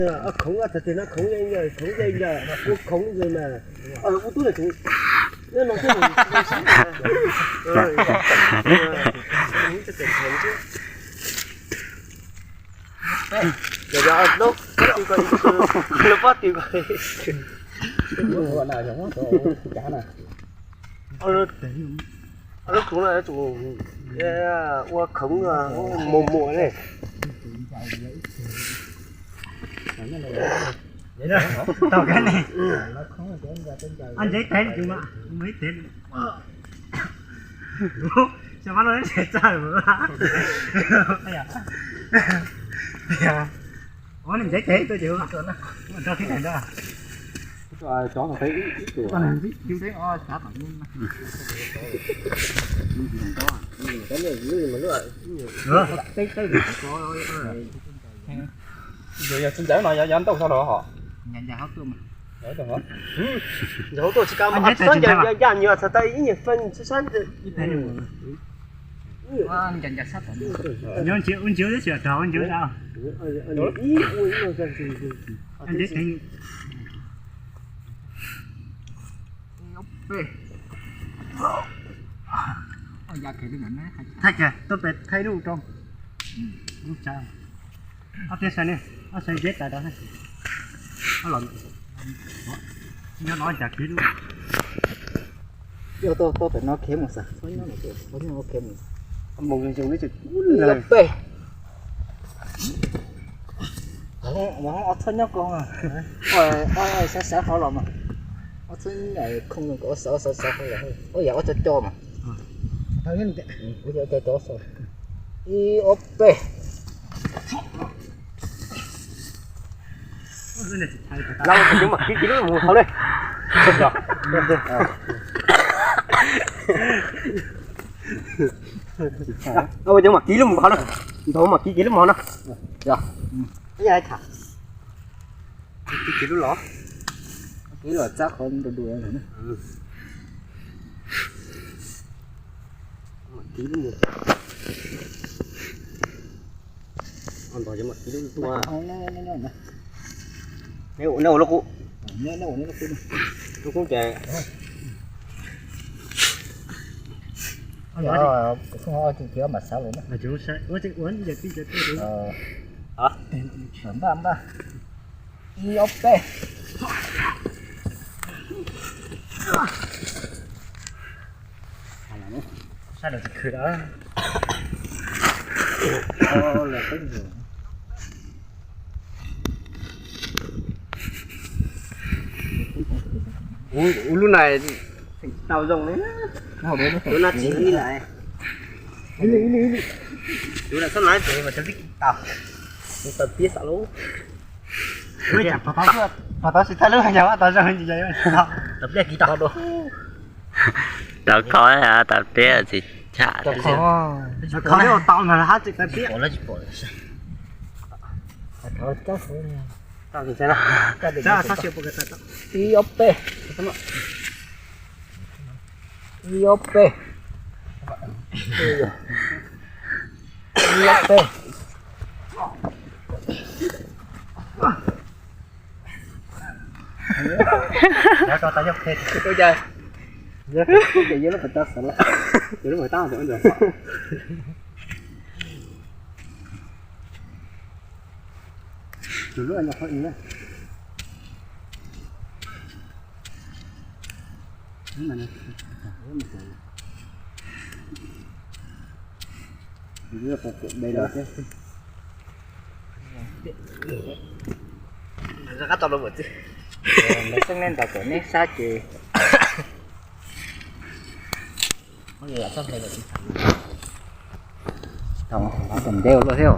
Khoov, txog tias no khoov, khoov ua khoov ntawd mas, ua tub no, no pob tw ko, pob tw ko. Lub khoov no ua khoov muag muag ne. Tau kab ne. Ntsev tev tus mas mus ib tev. Xyov mas no tsis txawj mus. Ua ntsev tev tuaj ces ua rau tib tev ntawd. Yog tsis ntxaws no yog ntau txog los hos. Ntxaws hauv tuaj tsis kav, ncaj nyuag txog tau ib nyuag feej sab sab. Ntsev ua ntsev tib si rau ntsev sab. Thaij kiag tuaj pem thaij lub rau. Lub tsa. Ob peb xav ne, ob xav ntsev tas rau. Nyob no cas kiv lub. Tuaj, tuaj pem no khiav mus xav, nyob no khiav mus. Mus zoo li pem. Ob txhob nyob ko, sab sab qhov los mas. Ob txhob khoom ko, sab sab sab qhov los, ob yam ob co co mas. Ib ob peb. Lau cov mam kiv kiv lub mus hauv ne. Lau cov mam kiv lub mus hauv na. Ntau mam kiv kiv lub mus hauv na. Kiv kiv lub los, kiv los txab qhov du du. Mam kiv lub mus. Ntau cov mam kiv lub tuaj. Neb ua lub qub, lub qub ces npaj npaj. Ib ob peb. Sab lawm tsis khwv lawm. Ua lub na tau zoo li. Lub na tsis li lawm. Lub na xob na ces mas tau tib tau. Tau piab xav lub. Pov tau tsis thaij lub yog tau zoo tsis yog tau pliaj kiv tau dua. Tau kho tau pliaj tsis tsham. Tau pliaj tsis pom lawm. Ib ob peb. Ib ob peb. Ib ob peb. Qab tau los mus txij. Lawv xeeb neb ntaus kom neb sab ces tau ntev ua luaj thiab.